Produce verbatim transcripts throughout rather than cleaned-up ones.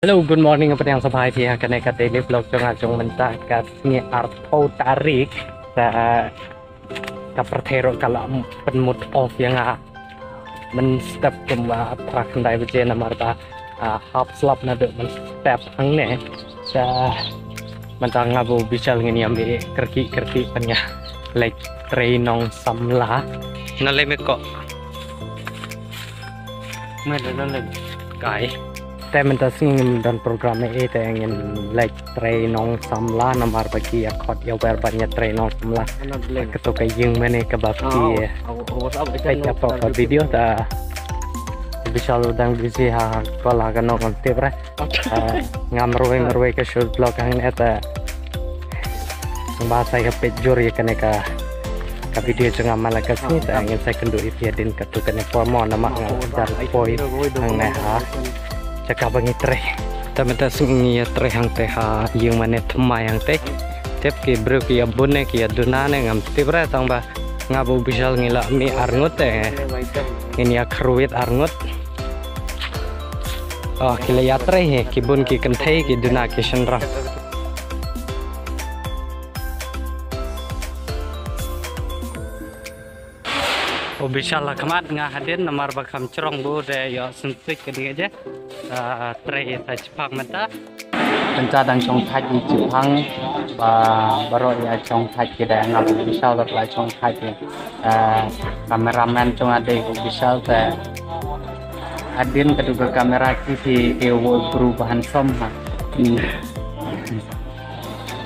Hello, good morning, pdiang sngewbha ïa phi ha kane ka daily vlog jong nga jong mynta ka sngi arphew tarik. Sa ka pyrthei ruh ka la pynmut off ïa nga mynstep kumba phra khyndai baje namar ba, ah, hap slap naduh mynstep hangne. Sa mynta nga bad u Bishal ngin ïa mih kyrkieh kyrkieh ban ïa leit trei nong samla. Na lei me ko. Nga da na lei. Kai. Te mynta sngi ngim don program ei, te ngin leit trei nong samla namar ba ki ïa khot ïa wer ban ïa trei nong samla. Kato ka ïing mane kaba phi peit hapoh ka video, ta Bishal u dang busy ha kol ha ka nong, ngam tip re. Ah, ngam marwei marwei ka shoot vlog hangne, ta ba sa ïa peit jur ïa kane ka, ka video jong nga man la ka sngi, ta ngin sa ïakynduh ïa phi hadien katto katne por mo namar nga sdang poi hangne ha jaka ba ngi trei. Ta mynta sngi ngi ïa trei hangtei ha ïing mane thymmai hangtei. Tip ki briew ki ïa bun ne ki ïa duna ne ngam tip re, tang ba nga bad u Bishal ngi la mih arngut te ngin ïa kyrwit arngut. Oh, ki la ïa trei hi, ki bun ki kynthei, ki duna ki shynrang. U Bishal la khmat, nga hadien namar ba kham jrong, bun de ïoh sngewsih ka ding aje. Ah, trei sa shiphang mynta. Mynta dang shong thait ïa shiphang, ba baroh ïa shong thait ki dei, nga bad u Bishal la shong thait ïa. Ah, cameraman jong nga dei u Bishal te. Hadien ka dei ka camera ki phi ki wa bru ba handsome ha. Hmm.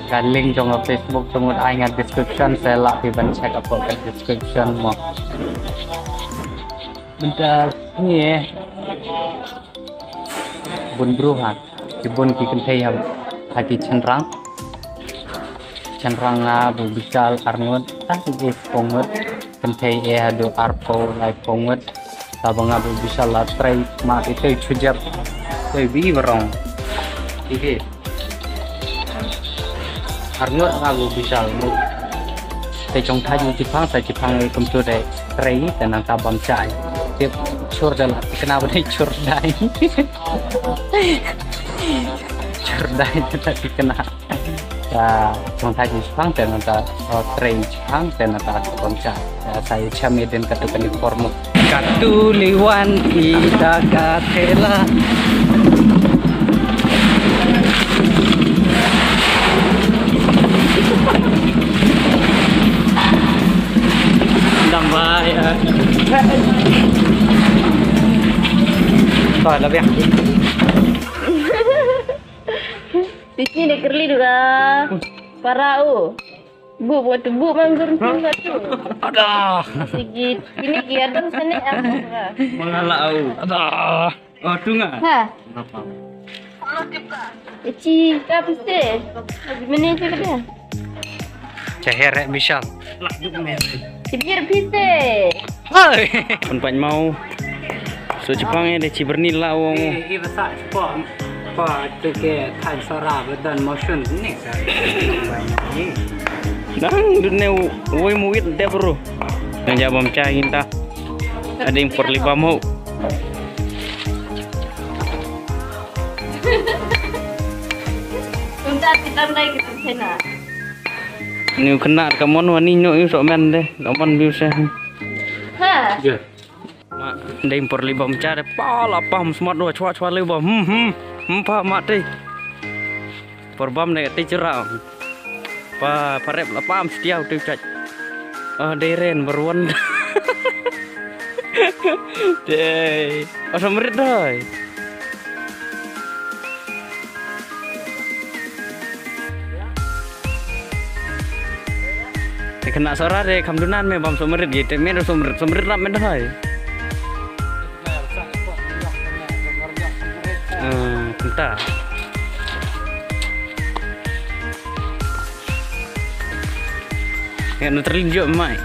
Ka link jong ka Facebook jong ngut ai nga description, sa lah phi ban check hapoh ka description mo. Mynta ngi bun bru ha, ki bun ki kynthei ha, ha ki shynrang. Shynrang nga bad u Bishal arngut, ta ki phew ngut, kynthei eh haduh arphew laiphew ngut. Taba nga bad u Bishal la trei ma itei chujep. Tei bi barong. Ike. Arngut nga bad u Bishal mo. Te shong thait ïa shiphang, sa shiphang kumtu de trei, te nangta bam chai. Tip chur da la thikna ba dei chur dai. Chur dai da la thikna. Sa shong thait ïa shiphang te nangta, oh, trei shiphang te nangta ka bam chai. Sa ïa shem ïa dien katto katne por mo. Katu liwan ida ka thela. Dang bai, eh. Toi la biang. Tiki ne kerli dura. Para u. Bu, buat tu, bu manggur tu satu. Ada. Sigi, ini dia dong sana apa? Mengalau. Ada. Oh, tu nga. Ha. Eci ka piste. Mene je ka dia. Chaher eh Bishal. Sibir piste. Hai. Pun pan mau. So Jepang eh de ciberni la wong. Eh, eh, besar Jepang. Pa tu ke than sara bedan motion ni sa. Nang dun ne woi muit de bro. Nang jabam chai inta. Ading por libam ho. Tunta ti tam dai ke tu sena. Ni kena ka mon wani no yu sok men de. Ka mon biu se. Ha. Ma, dei por li bam cha de pa la pam smat dua chwa chwa li bam. Hmm, hmm. Hmm, pa ma te. Por bam de te chura. Pa, pa rep la pam setiau te chach. Ah, dei ren berwan. Dei. Asam rit dai. Te kena sora de kham dunan me bam somrit gi te me do somrit somrit rap me dahai. Eh, kenta. Ya, nu terli jok mai.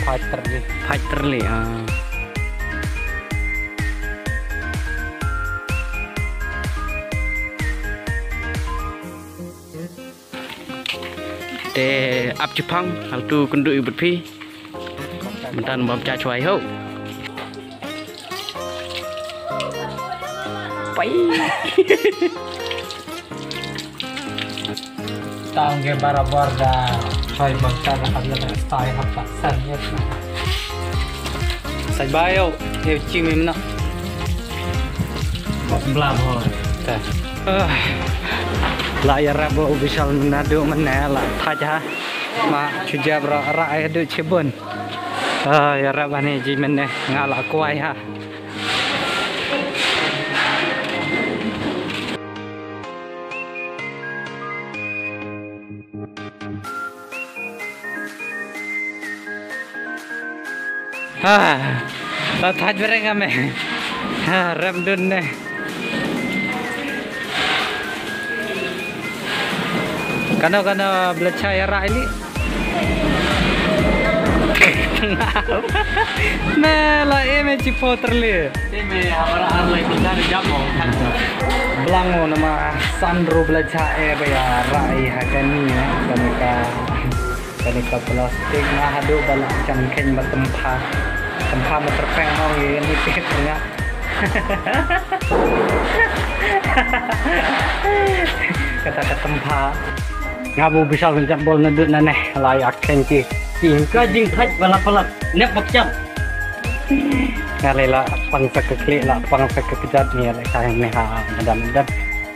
Fighter ni. Fighter ni, ah. Te ap chipang hal tu kundu ibut phi. Mentan bam cha chwai ho. Pai. Tang ke barabor da. Hai, bangsa da hadla da stai hapa san ya. Sai bayo, e chimi mna. Bla ho. Ta. Ah. La ïarap ba u Bishal naduh mynne la thait ha. Ma chu jia bro, ra ai haduh chibun. Ah, ïarap ba ne ji mynne nga la kwai ha. Ha, la thait breng ame. Ha, rem dun ne. Kano kano bla cha ïa rai li. Me la e me chi poter li. Te me amara ar lai kita ni jamo kan. Blango nama sandro bla cha e ba ïa rai ha kani ya. Kani ka, kani ka plastik na haduh ba la chang khen ba tempha. Tempha ma terpeng ong ye ni pet nga. Kata ka tempha. Nga bu Bishal ngan jam bol na dut na neh la ïa khen ki. Ki ka jing thait ba la palat nep bak jam. Nga le la pang sa ka klik la pang sa ka kejat ni la ka ne ha madan madan.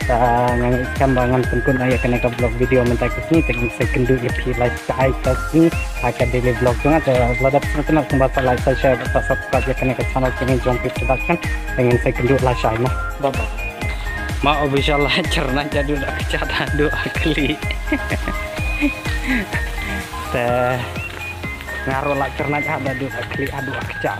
Ta ngan iskam ba ngan pun kun ïa kane ka vlog video mynta ka sngi te ngan sa kynduh ïa phi la Sa ai ka sngi ha ka daily vlog jong nga te la dap sngewtynnat kumba sa like sa share bad sa subscribe ïa kane ka channel jong ngi jong Pete Production. Te ngin sa ïakynduh lashai mo. Bye bye. Ma u Bishal la chyrnai haduh da kjat haduh da kli. Te nga ruh la chyrnai haduh da kli haduh da kjat.